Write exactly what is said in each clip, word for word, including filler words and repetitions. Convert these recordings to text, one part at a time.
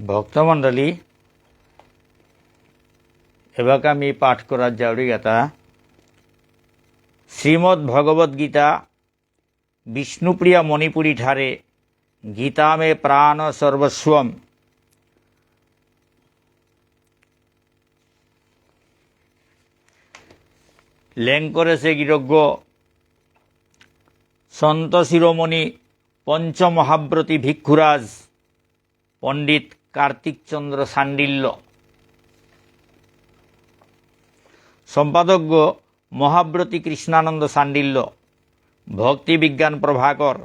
ভক্তমণ্ডলী, এবাকা আমি পাঠ করার যাউরি গাথা শ্রীমদ্ভগবদ্গীতা বিষ্ণুপ্রিয়া মণিপুরী ঠারে গীতা মে প্রাণ সর্বস্বম। লেং করেসে গিরকগ সন্ত শিরোমণি পঞ্চমহাব্রতী ভিক্ষুরাজ পণ্ডিত কার্তিক চন্দ্র শাণ্ডিল্য। সম্পাদকগ মহাব্রতী কৃষ্ণানন্দ শাণ্ডিল্য, ভক্তি বিজ্ঞান প্রভাকর।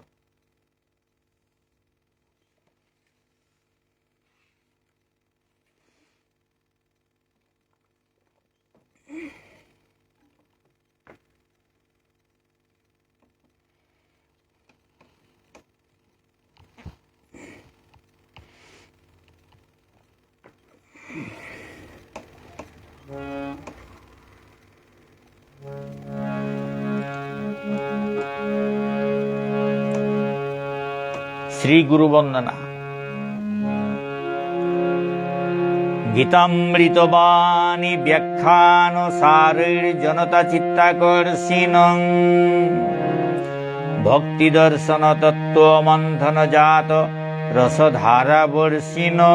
শ্রী গুরু বন্দনা। গীতামৃত বাণী ব্যাখ্যান সারৈর জনতা চিত্তাকর্ষিণং। ভক্তি দর্শন তত্ত্ব মন্থন জাত রসধারা বর্ষিণং।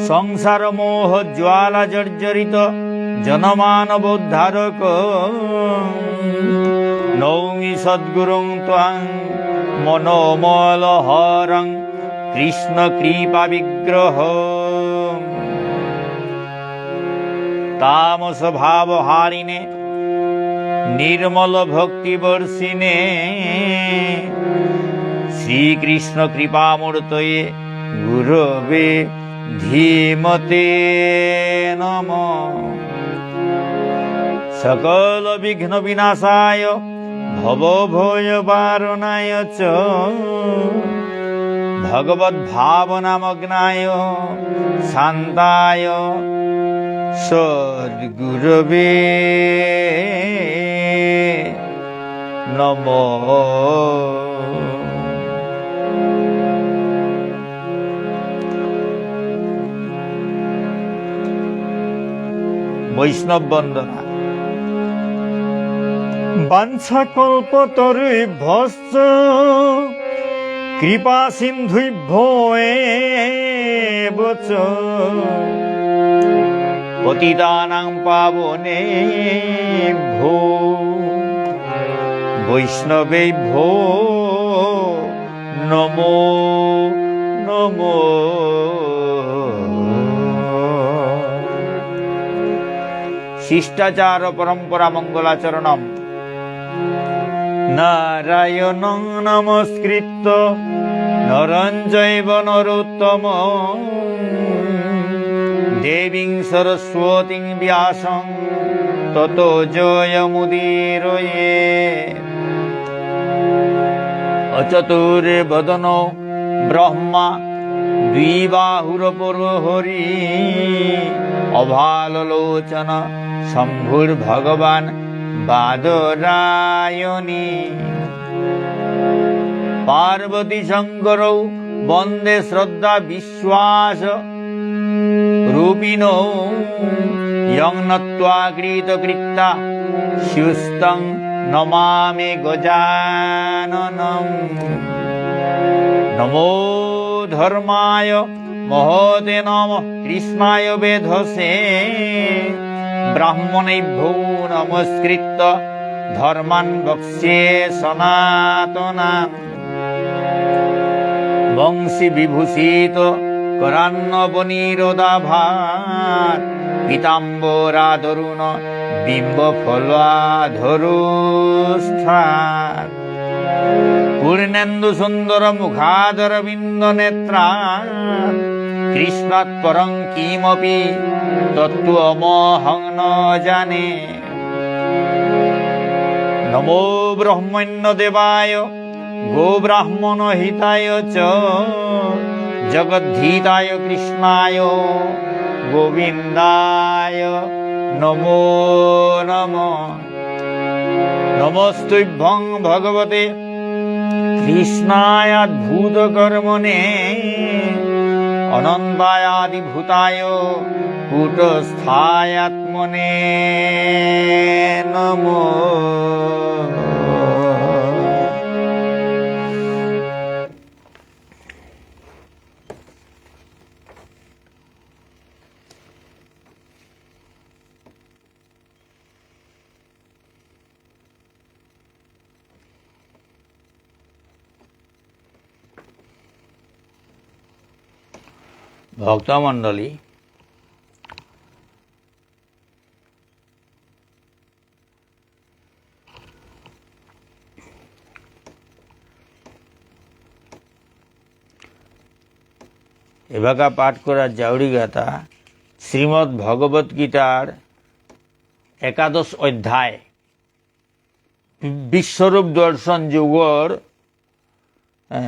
সংসার মোহ জ্বালা জর্জরিত জনমানবোদ্ধারক। নৌমি সদ্গুরুং ত্বাং মনোমল হরং কৃষ্ণ কৃপা বিগ্রহ। তামস ভাব হারিণে নির্মল ভক্তি বর্ষিণে শ্রীকৃষ্ণ কৃপামূর্তয়ে গুরবে ধীমতে নমঃ। সকল বিঘ্ন বিনাশায় ভব ভয় বারণায় চ ভগবত ভাবনামগ্নায় শান্তায় সদ্গুরবে নমঃ। বৈষ্ণব বন্দনা। বাঞ্ছাকল্পতরুভ্যশ্চ কৃপাসিন্ধুভ্যো এব চ। পতিতানাং পাবনেভ্যো বৈষ্ণবেভ্যো নমো নমঃ। শিষ্টাচার পরম্পরা মঙ্গলাচরণম। নারায়ণং নমস্কৃত্য নরং চৈব নরোত্তমম। দেবীং সরস্বতীং ব্যাসং ততো জয়মুদীরয়েৎ। অচতুর্বদনো ব্রহ্মা দ্বিবাহুরপরো হরি। অভাললোচন শম্ভুর্ভগবান বাদরায়ণী। পার্বতী শঙ্করৌ বন্দে শ্রদ্ধা বিশ্বাস রূপিণৌ। যং নত্বা কৃতকৃত্যা স্যুস্তং নমামি গজাননম। নমো ধর্মায় মহতে নমঃ কৃষ্ণায় বেধসে। ব্রাহ্মণেভ্যো নমস্কৃত্য ধর্মান বক্ষ্যে সনাতনান। বংশী বিভূষিত করান্নবনীরদাভাৎ পীতাম্বরাদরুণ বিম্ব ফলাধরোষ্ঠাৎ। পূর্ণেন্দু সুন্দর মুখাদরবিন্দ নেত্রাৎ কৃষ্ণাৎ পরং কিমপি তত্ত্বমহং ন জানে। নমো ব্রহ্মণ্য দেবায় গোব্রাহ্মণ হিতায় চ। জগদ্ধিতায় কৃষ্ণায় গোবিন্দায় নমো নমঃ। নমস্তুভ্যং ভগবতে কৃষ্ণায়াদ্ভুতকর্মণে অনন্তায়াদিভূতায় কূটস্থায়াত্মনে নমঃ। ভক্তমণ্ডলী, এবাকা পাঠ করা যাউরিগাতা শ্রীমদ্ ভগবত গীতার একাদশ অধ্যায়, বিশ্বরূপ দর্শন যোগর, এ,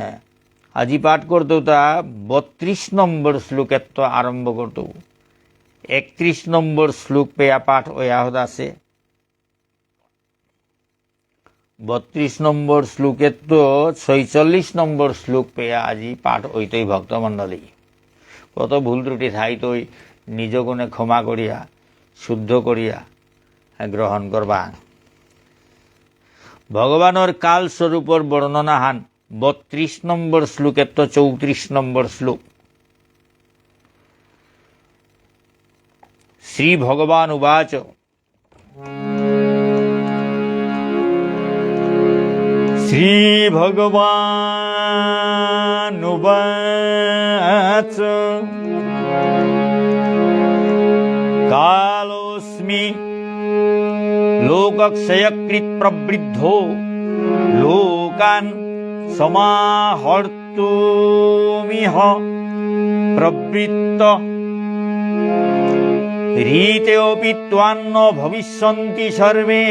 আজি পাঠ করতৌতা বত্রিশ নম্বর শ্লোকেত্ত আরম্ভ করতৌ। একত্রিশ নম্বর শ্লোক পেয়া পাঠ অয়া হত আছে। বত্রিশ নম্বর শ্লোকেত্ত ছয়চল্লিশ নম্বর শ্লোক পেয়া আজি পাঠ অইতই ভক্তমণ্ডলী। কত ভুল ত্রুটি থাইতই নিজ গুণে ক্ষমা করিয়া, শুদ্ধ করিয়া, এ, গ্রহণ করবা। ভগবানর কাল স্বরূপর বর্ণনাহান বত্রিশ নম্বর শ্লোকেত্ত চৌত্রিশ নম্বর শ্লোক। শ্রী ভগবান উবাচ, শ্রী ভগবান উবাচ, কালোস্মি লোকক্ষয়কৃৎ প্রবৃদ্ধো লোকান সমাহর্ত তুমিহ প্রবৃত্ত। ঋতেঽপি ত্বান্ন ভবিষ্যন্তি সর্বে।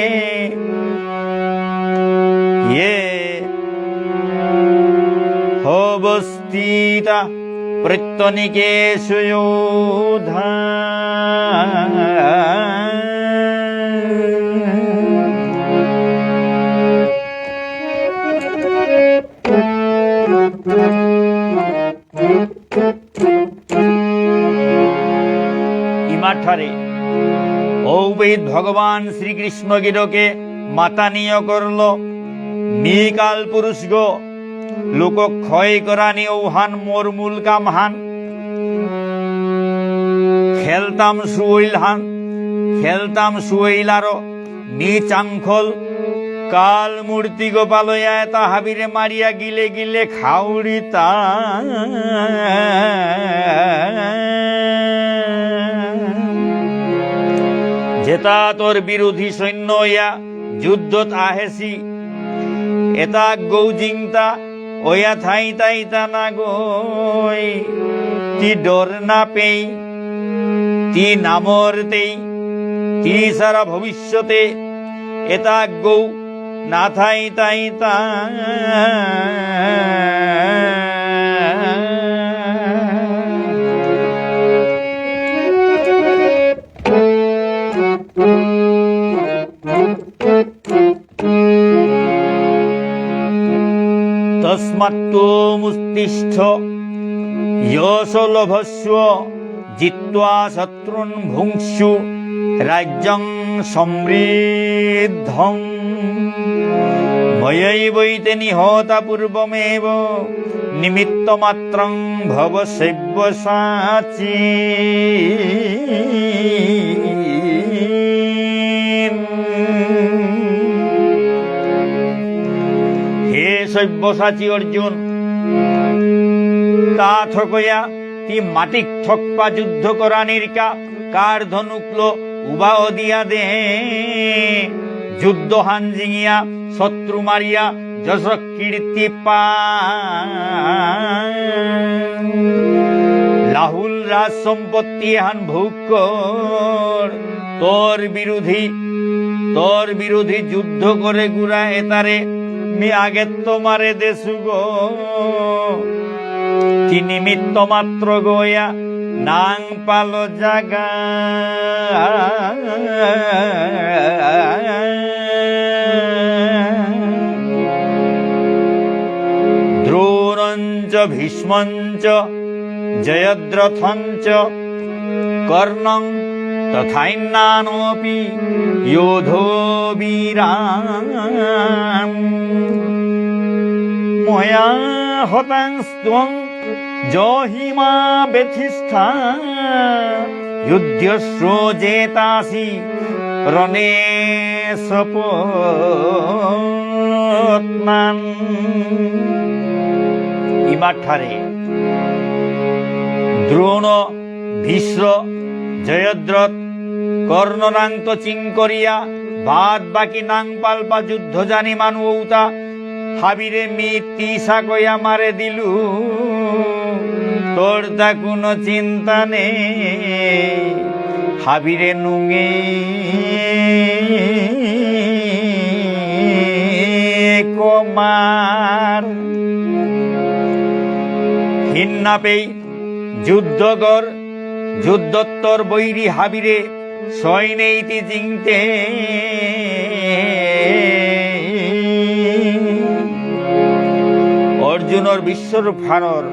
এ হবস্থিতা প্রত্যনীকেষু যোধা। ইমাঠারে ঔপেত ভগবান শ্রীকৃষ্ণ গিরকে মাতানি অকরল, মি কাল পুরুষগ, লোক ক্ষয় করানি ঔহান মোর মূল কামহান। খেলতাম সুইলহান, খেলতাম সুইলারো, মি চাংখল, কাল মূর্তি গোপালয়া এতা হাবিরে মারিয়া গিলে গিলে খাউরিতা। যেতা তোর বিরোধী সৈন্য ইয়া যুদ্ধত আহেসি, এতা গৌজিংতা ওয়া থাইতাইতা না গই, তি ডর না পেই, তি নামর তেই, তি সারা ভবিষ্যতে, এতা গৌ না থাইতাইতা। তস্মাত্ত্বমুত্তিষ্ঠ যশো লভস্ব জিত্বা শত্রূন্ ভুঙ্ক্ষ্ব রাজ্যং সমৃদ্ধম্। ময়ৈবৈতে নিহতা পূর্বমেব নিমিত্তমাত্রং ভব সব্যসাচীন্। হে সব্যসাচী অর্জুন, তা থকয়া তি মাটিক থকপা যুদ্ধ করানিরকা, কার ধনুকলো উবা অদিয়া দে। যুদ্ধহান জিঙিয়া শত্রু মারিয়া যশ কীর্তি পা। লাহুল রাজ সম্পত্তি এহান ভোগ কর। তোর বিরোধী, তোর বিরোধী যুদ্ধ করে গুরা এতারে মি আগে তোমারে দেসুগো। তি নিমিত্ত মাত্র গয়া নাং পালো জাগা। च भीष्मं च जयद्रथं च कर्णं तथैन्नानोऽपि योधवीरान्। मया हतांस्त्वं जहि मा व्यथिष्ठा युध्यस्व जेतासि रणे सपत्नान्। ইমাঠারে দ্রোণ, ভীষ্ম, জয়দ্রথ, কর্ণরাংত চিংকরিয়া বাদ বাকি নাং পালপা যুদ্ধ জানি মানু ঔতা হাবিরে মি তিসা কয়া মারে দিলু, তোর তা কোনো চিন্তা নেই, হাবিরে নুঙে কমার। হিন্নাপেই যুদ্ধগর যুদ্ধত্তর বৈরী হাবিরে সৈনেইতি জিংতে। অর্জুনর বিশ্বরূপ হানর,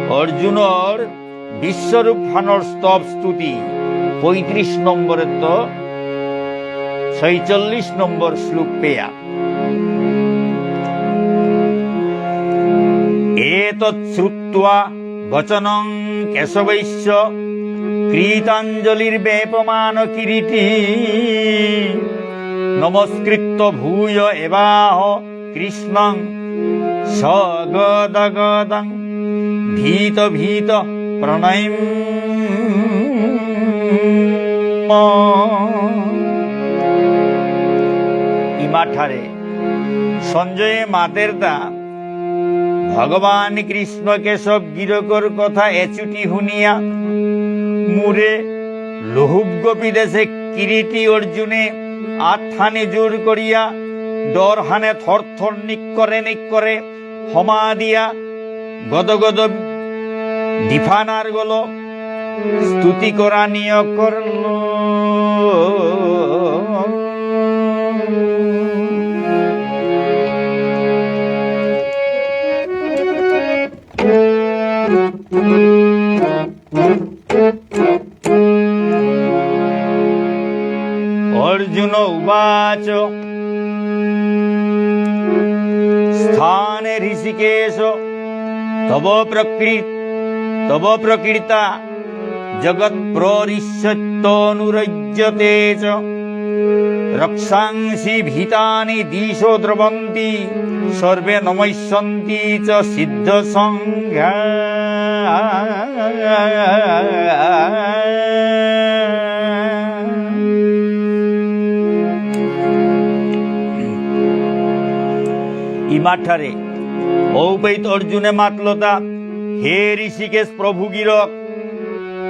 অর্জুনর বিশ্বরূপ হানর স্তব স্তুতি পঁয়ত্রিশ নম্বরেত্ত ছয়চল্লিশ নম্বর শ্লোক পেয়া। এতৎ শ্রুত্বা বচনং কেশবস্য কৃতাঞ্জলির্বেপমানঃ কিরীটী নমস্কৃত্য ভূয় এবাহ কৃষ্ণং সগদগদং ভীত ভীত প্রণম্য। ইমাঠারে সঞ্জয়ে মাতেরতা ভগবান কৃষ্ণ কেশব গিরকর কথা এচুটি হুনিয়া মুরে লোহুপ গোপী দেশে কিরীটী অর্জুনে আতহানি জোর করিয়া ডরহানে থর থর নিক করে নিক করে হমা দিয়া গদ গদ ডিফানার গল স্তুতি করানিয় করল। অর্জুন উবাচ, স্থানে হৃষীকেশ তব প্রকৃ-, তব প্রকীর্তা জগৎপ্রহৃষ্যত্যনুরজ্যতে চ। রক্ষাংসি ভীতানি দিশো দ্রবন্তি সর্বে নমস্যন্তি চ সিদ্ধসঙ্ঘা। ইমাঠারে ঔপেইত অর্জুনে মাতলতা, হে হৃষীকেশ প্রভু গিরক,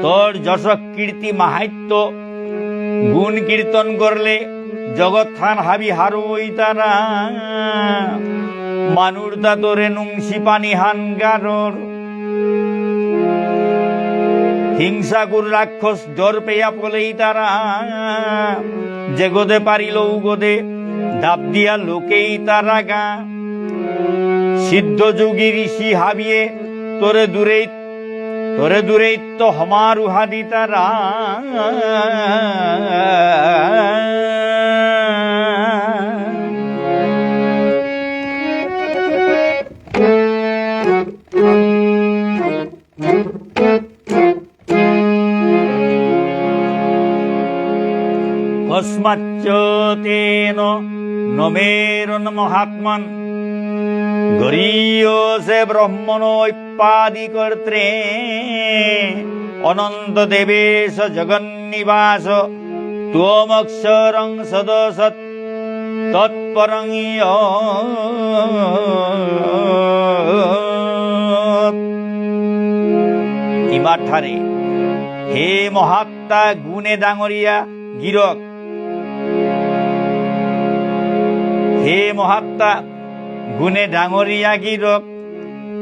তোর যশ কীর্তি মাহাত্ম্য গুণ কীর্তন করলে জগৎহান হাবি হারৌ ইতারা। মানুরতা তোরে নুংসি পানি হান গারর। হিংসাকুর রাক্ষস ডর পেয়া পলেইতারা। যেগদে পারিল উগদে দাব দিয়া লোকেইতারা গা। সিদ্ধ যোগী ঋষি হাবিয়ে তোরে দূরেই, তোরে দূরেইত্ত হমারুহা দিতারা। কস্মাচ্চ তেন ন মেরন্মহাত্মন্ গরীয়সে ব্রহ্মণোপ্যাদিকর্ত্রে। অনন্ত দেবেশ জগন্নিবাস ত্বমক্ষরং সদসৎ তৎপরং যৎ। ইমাঠারে, হে মহাত্মা গুণে ডাঙরিয়া গিরক, হে মহাত্মা গুণে ডাঙরিয়া গিরক,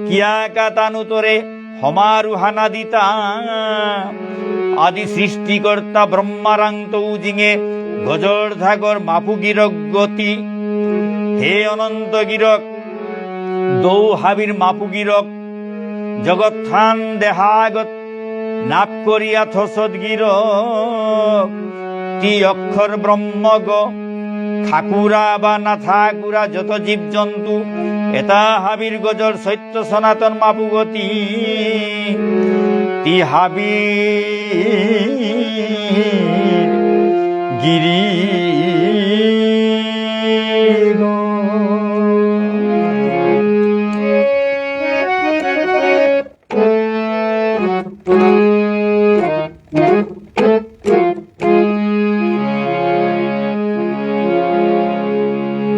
কিয়া কাতানুতরে হমারুহানা দিতা। আদি সৃষ্টিকর্তা ব্রহ্মারাংত উজিঙে গজর ধাগর মাপু গিরক গতি। হে অনন্ত গিরক, দৌ হাবির মাপু গিরক, জগৎহান দেহাগত নাপ করিয়া থসত গিরক। তি অক্ষর ব্রহ্মগ, থাকুরা বা না থাকুরা যত জীবজন্তু, এতা হাবির গজর সত্য সনাতন মাপুগ তি। তি হাবি গিরি গো।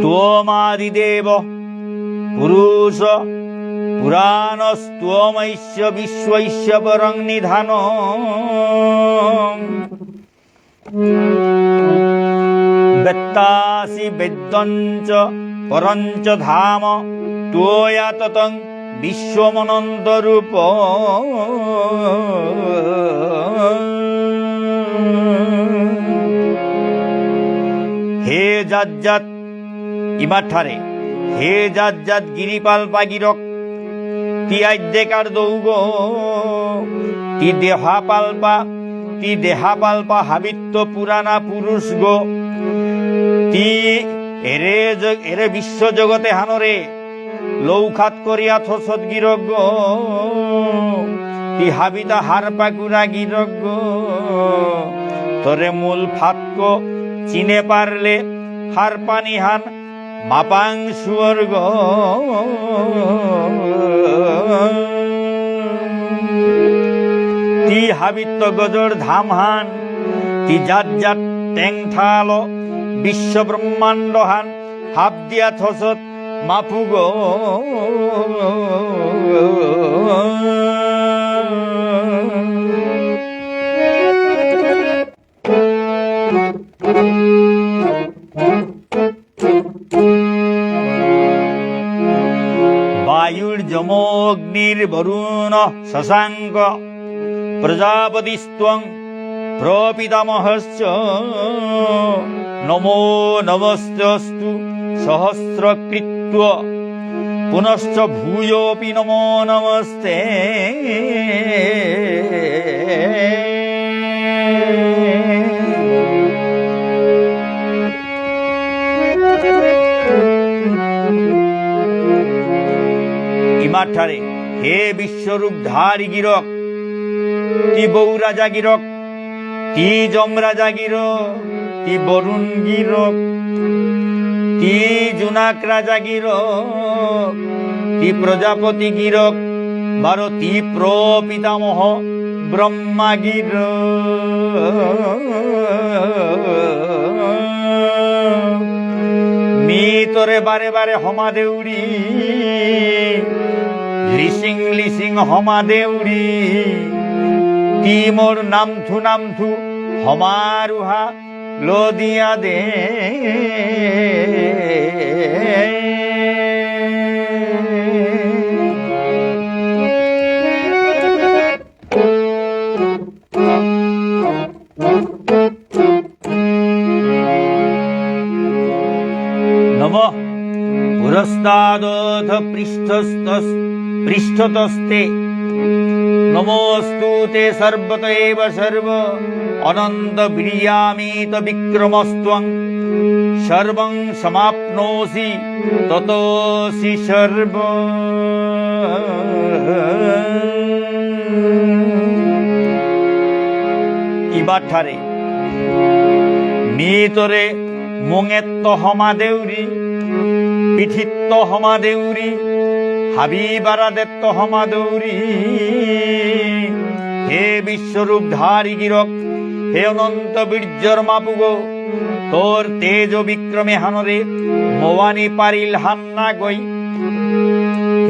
ত্বমাদিদেব পুরুষ পুরাণস্ত্বমস্য বিশ্বস্য পরং নিধানম। বেত্তাসি বেদ্যঞ্চ পরঞ্চ ধাম ত্বয়া ততং বিশ্বমনন্তরূপ। হে জাত জাত ইমাঠারে, হে জাত জাত গিরিপালপা গিরক, তি আদ্যেকার দৌগ, তি দেহাপালপা, তি দেহাপালপা হাবিত্ত পুরানা পুরুষ গো, তি এরে জ-, এরে বিশ্ব জগত এহানরে লৌখাত করিয়া থসত গিরক গো, তি হাবিতা হারপাকুরা গিরক গো, তোরে মূল ফাতক চিনে পারলে হারপানিহান মাপাং স্বর্গ। তি হাবিত্ত গজর ধামহান, তি জাত জাত টেংথাল, বিশ্ব ব্রহ্মাণ্ডহান হাব দিয়া থসত মাপুগ। বায়ুর্যমোগ্নির্বরুণঃ শশাঙ্ক প্রজাপতিস্ত্বং প্রপিতামহশ্চ। নমো নমস্তেऽস্তু সহস্রকৃত্ব পুনশ্চ ভূয়োऽপি নমো নমস্তে। ইমাঠারে, হে বিশ্বরূপধারী গিরক, তি বৌ রাজা গিরক, তি যম রাজা গিরক, তি বরুণ গিরক, তি জুনাক রাজা গিরক, তি প্রজাপতি গিরক, বারো তি প্রপিতামহ ব্রহ্মা গিরক। মি তোরে বারে বারে হমা দেউরি, লিসিং লিসিং হমা দেউরি, তি মোর নামথু নামথু হমারুহা লদিয়া দে। নমঃ পুরস্তাদথ পৃষ্ঠস্তস-, পৃষ্ঠতস্তে। নমোঽস্তু তে সর্বত এব সর্ব অনন্ত বীর্যামিত বিক্রমস্ত্বং সর্বং সমাপ্নোসি ততোসি সর্ব। ইবাঠারে মি তোরে মুঙেত্ত হমা দেউরি, পিঠিত্ত হমা দেউরি, হাবি বারাদেত্ত হমা দেউরি। হে বিশ্বরূপধারী গিরক, হে অনন্ত বীর্যর মাপুগ, তোর তেজ বিক্রমে হানরে মোয়ানি পারিল হান্না গই।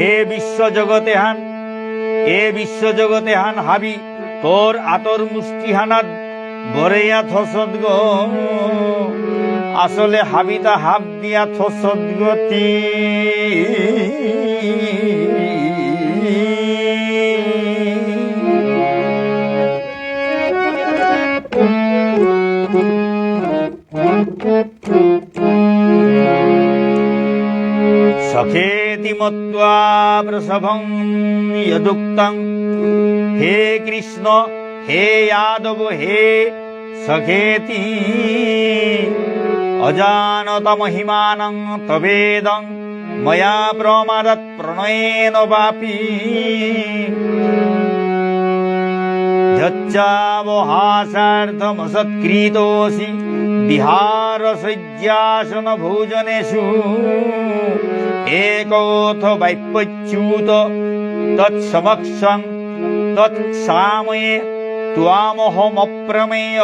হে বিশ্ব জগতে হান, এ বিশ্ব জগতে হান হাবি তোর আতর মুষ্টি হানাত বরেয়া থসত গো, আসলে হাবিতা হাব দিয়া থসত গতি। সখেতি মত্বা সভং যদুক্তং, হে কৃষ্ণ, হে যাদব, হে সখেতি। অজানতমহিমানং তবেদং ময়া প্রমাদাৎ প্রণয়েন বাপি। যচ্চাবহাসার্ধমসৎকৃতোসি বিহারশয্যাসনভোজনেষু। একোঽথবাপ্যচ্যুত তৎসমক্ষং তৎসময়ে ত্বামহমপ্রমেয়।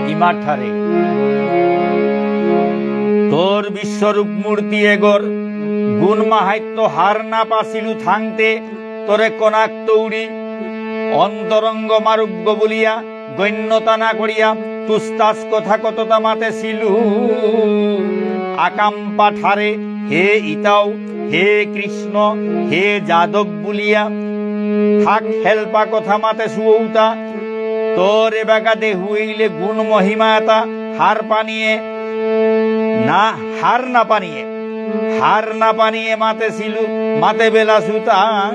ইমাঠারে তোর বিশ্বরূপ মূর্তি এগর গুণ মাহাত্ম্য হার না পাসিলু থাংতে তোরে কনাক তৌরি অন্তরঙ্গ মারুপগ বুলিয়া গণ্যতা না করিয়া তুস্তাস কথা কততা মাতেসিলু। আকাম্পা ঠারে হে ইতাও, হে কৃষ্ণ, হে যাদব বুলিয়া থাক হেলপা কথা মাতেসু ঔতা। তোর এবাকা দেহুইলে গুণ মহিমা এতা হার পানিয়ে না, হার না পানিয়ে, হার না পানিয়ে মাতেসিলু, মাতে বেলাসুতা।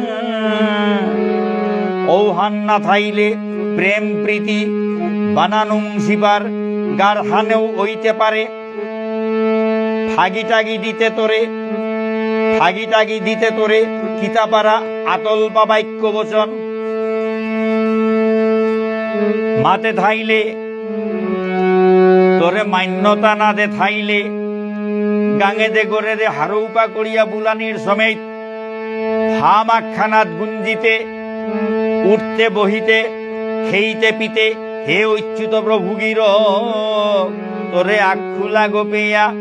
ঔহান না থাইলে প্রেম প্রীতি বানানুং সিবার গারহানেও অইতে পারে। ফাগি টাগি দিতে তোরে, ফাগি টাগি দিতে তোরে, কিতাপারা আতলপা বাক্য বচন। মাতে থাইলে, তোরে মান্যতা না দে থাইলে, গাঙে দে গরে দে হারৌপা করিয়া বুলানির সমেত, ফাম আখানাত গুঞ্জিতে, উঠতে বহিতে, খেইতে পিতে, হে অচ্যুত প্রভু গির, তোরে আখুলা গোপেয়া,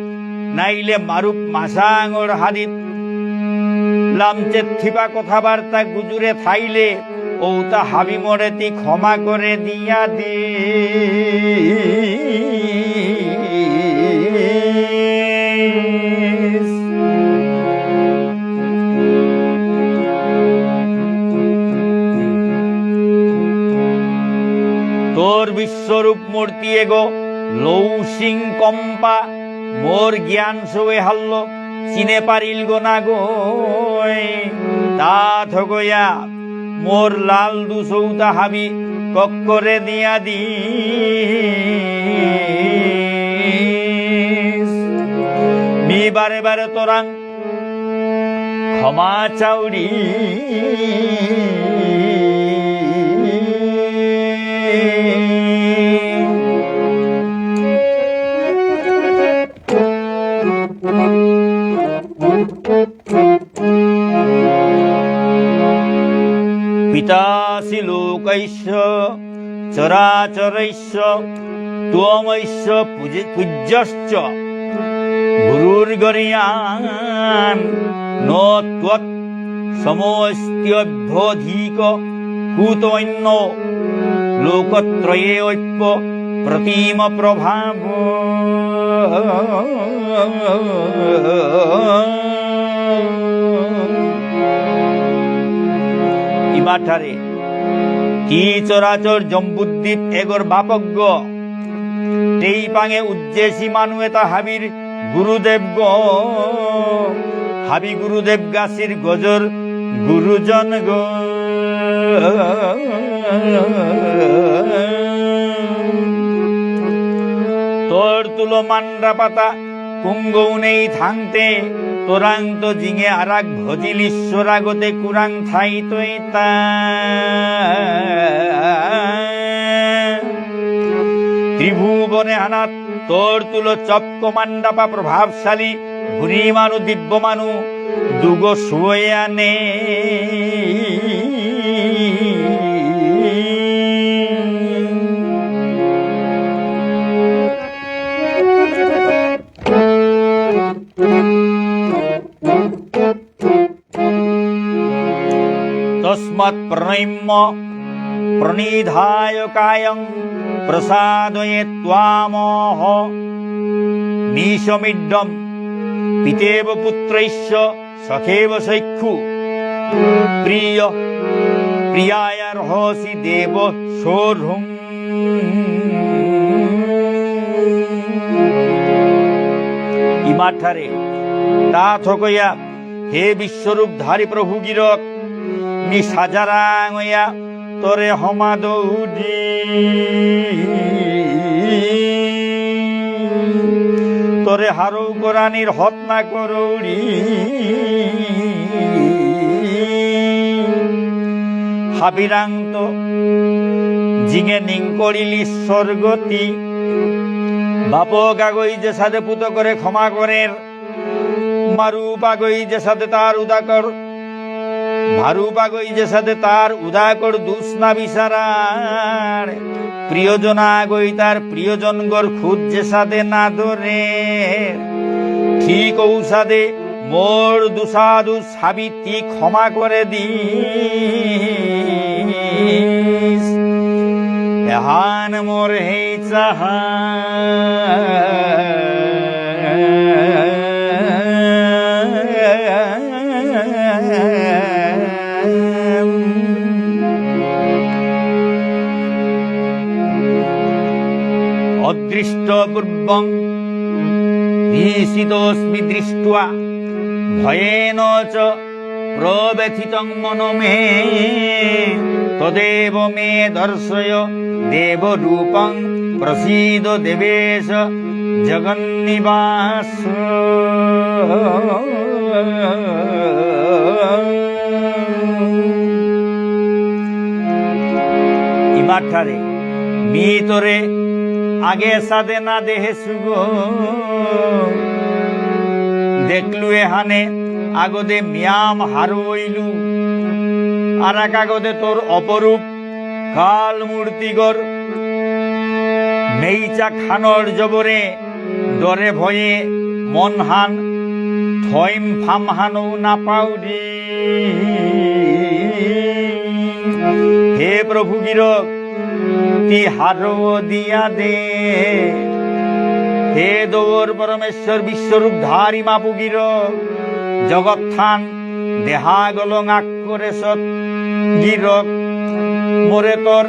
নাইলে মারুপ মাসাঙর হাদিত, লামচে থিপা কথাবার্তা গুজুরে থাইলে, ঔতা হাবি মোরে তি ক্ষমা করে দিয়া দিস। তোর বিশ্বরূপ মূর্তি এগো লৌসিং কম্পা, মোর জ্ঞান সৌয়ে হাল্ল চিনে পারিল গো না গই। তা থগয়া মোর লাল দুসৌতা হাবি কক্করে দিয়া দিস। মি বারে বারে তোরাং ক্ষমা চাউরি। পিতাসি লোকস্য চরাচরস্য ত্বমস্য পূজ-, পূজ্যশ্চ গুরুর্গরীয়ান্ ন ত্বৎ সমোঽস্ত্যভ্যধিক কুতোঽন্য লোকত্রয়েঽপ্যপ্রতিমপ্রভাব। ইমাঠারে তি চরাচর জম্বুদ্বীপ এগর বাপগ্য। তেই পাঙে উজ্জেসি মানু এতা হাবির গুরুদেব গো। হাবি গুরুদেব গাছির গজর গুরুজন গো। তোর তুলো মান্ডা পাতা কুঙ্গৌ নেই থাংতে, তোরাং তো জিঙে আরাক ভজিল ঈশ্বর আগতে কুরাং থাইতই তা। ত্রিভুবনে হানাত তোর তুলো চক্ক মান্ডাপা প্রভাবশালী গুণী মানু দিব্য মানু দুগো সুয়ানে। তস্মাৎ প্রণম্য প্রণিধায় কায়ং প্রসাদয়ে ত্বামহমীশমিড্ডম। পিতেব পুত্রস্য সখেব সখ্যু প্রিয় প্রিয়ায়ার্হসি দেব সোঢুম্। ইমাঠারে তা থকয়া, হে বিশ্বরূপধারী প্রভু গিরক, মি সাজারাঙয়া তোরে হমা দৌরি। তোরে হারৌ করানির হতনা করৌরি। হাবিরাংত জিঙে নিংকরিলি স্বর্গতি। বাপক আগই যেসাদে পুতকরে ক্ষমা করের, মারুপ আগই যেসাদে তার উদাকর, মারুপ আগই যেসাদে তার উদাকর দুষ না বিচারার, প্রিয়জন আগই তার প্রিয়জনগর খুদ যেসাদে না ধরে, ঠিক ঔসাদে মোর দুষাদুষ হাবি তি ক্ষমা করে দিস। এহান মোর হেই চাহা। অদৃষ্টপূর্বং হৃষিতোস্মি দৃষ্ট্বা ভয়েন চ প্রব্যথিতং মনো মে। তদেব মে দর্শয় দেব রূপং প্রসীদ দেবেশ জগন্নিবাস। ইমাঠারে মি তোরে আগে সাদে না দেহে সুগ। দেখলু এহানে আগদে মিয়াম হারৌ অইলু। আরাক আগদে তোর অপরূপ কাল মূর্তিগর মেইচা খানর জবরে ডরে ভয়ে মনহান থইম ফামহানৌ না পাউরি। হে প্রভু গিরক, তি হারৌ দিয়া দে। হে দৌর পরমেশ্বর বিশ্বরূপধারী মাপু গিরক, জগৎহান দেহাগলং আকরেসত গিরক, মোরে তোর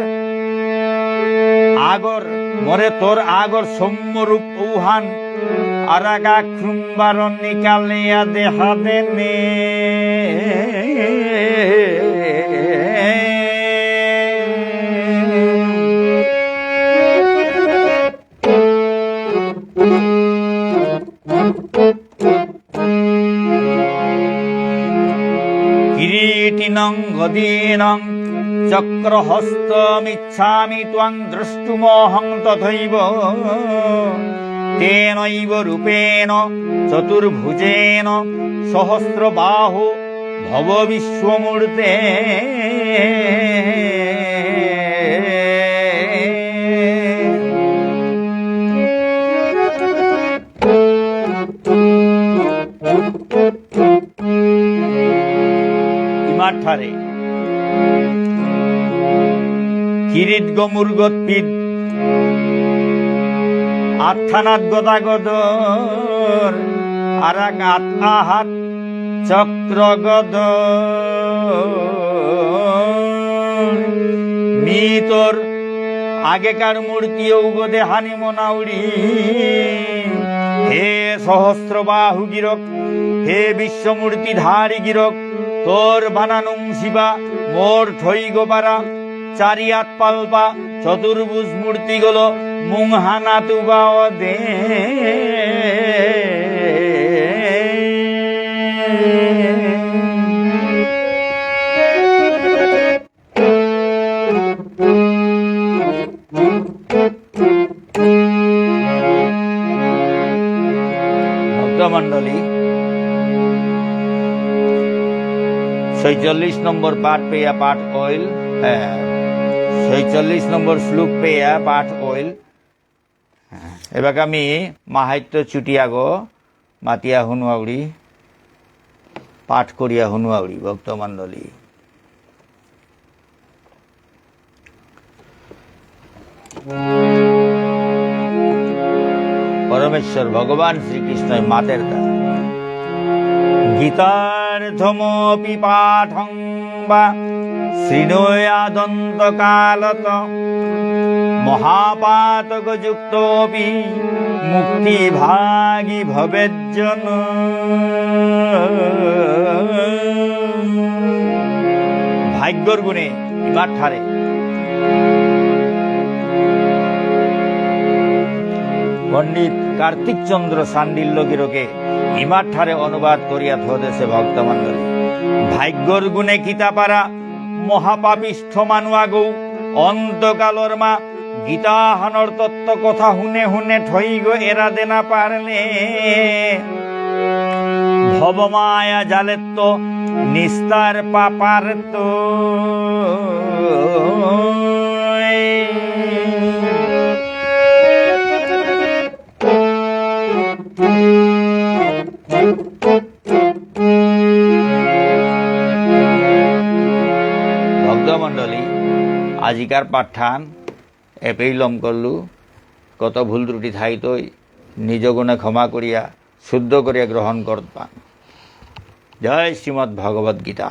আগর, মোরে তোর আগর সৌম্যরূপ ঔহান আরাক আক্রুম্বার নিকালিয়া দেহা দেনে। কিরীটিনং গদিনং চক্রহস্তমিচ্ছামি ত্বাং দ্রষ্টুমহং তথৈব। তেনৈব রূপেণ চতুর্ভুজেন সহস্রবাহো ভব বিশ্বমূর্তে। ইমাঠারে কিরীট গমুর গৎপিত আতহানাত গদাগদর আরাক আত আহাত চক্রগদ। মি তোর আগেকার মূর্তি ঔগ দেহানি মনাউরি। হে সহস্রবাহু গিরক, হে বিশ্বমূর্তিধারী গিরক, তোর বানানুং শিবা মোর ঠৈগ বারা, চারিয়াত পালপা চতুর্ভুজ মূর্তিগল মুংহানাত উবাও দে। ভক্তমণ্ডলী, ছয়চল্লিশ নম্বর পাঠ পেয়া পাঠ অইল, হ্যাঁ, ছয়চল্লিশ নম্বর শ্লোক পেয়া পাঠ অইল। এবাকা আমি মাহাত্ম্য চুটি আগো মাতিয়া হুনুয়াউরি, পাঠ করিয়া হুনুয়াউরি ভক্তমণ্ডলী। পরমেশ্বর ভগবান শ্রীকৃষ্ণই মাতের তা, গীতার্থমপি পাঠং বা শৃণুয়াদন্তকালতঃ মহাপাতকযুক্তোপি মুক্তিভাগী ভবেজ্জন। ভাগ্যর গুণে ইমার ঠারে পণ্ডিত কার্তিক চন্দ্র শাণ্ডিল্য গিরকে ইমার ঠারে অনুবাদ করিয়া থদেসে ভক্তমণ্ডলী। ভাগ্যর গুণে কিতাপারা মহাপাপিষ্ঠ মানুয়াগো অন্তকালর মা গীতাহানর তত্ত্ব কথা হুনে হুনে ঠইগ এরা দেনা পারলে ভবমায়া জালেত্ত নিস্তার পাপারত্ত। ভক্তমণ্ডলী, আজিকার পাঠহান এপেই লম করলু। কত ভুল ত্রুটি থাইতই নিজ গুণে ক্ষমা করিয়া শুদ্ধ করিয়া গ্রহণ করতবাং। জয় শ্রীমদ্ ভগবদ্ গীতা।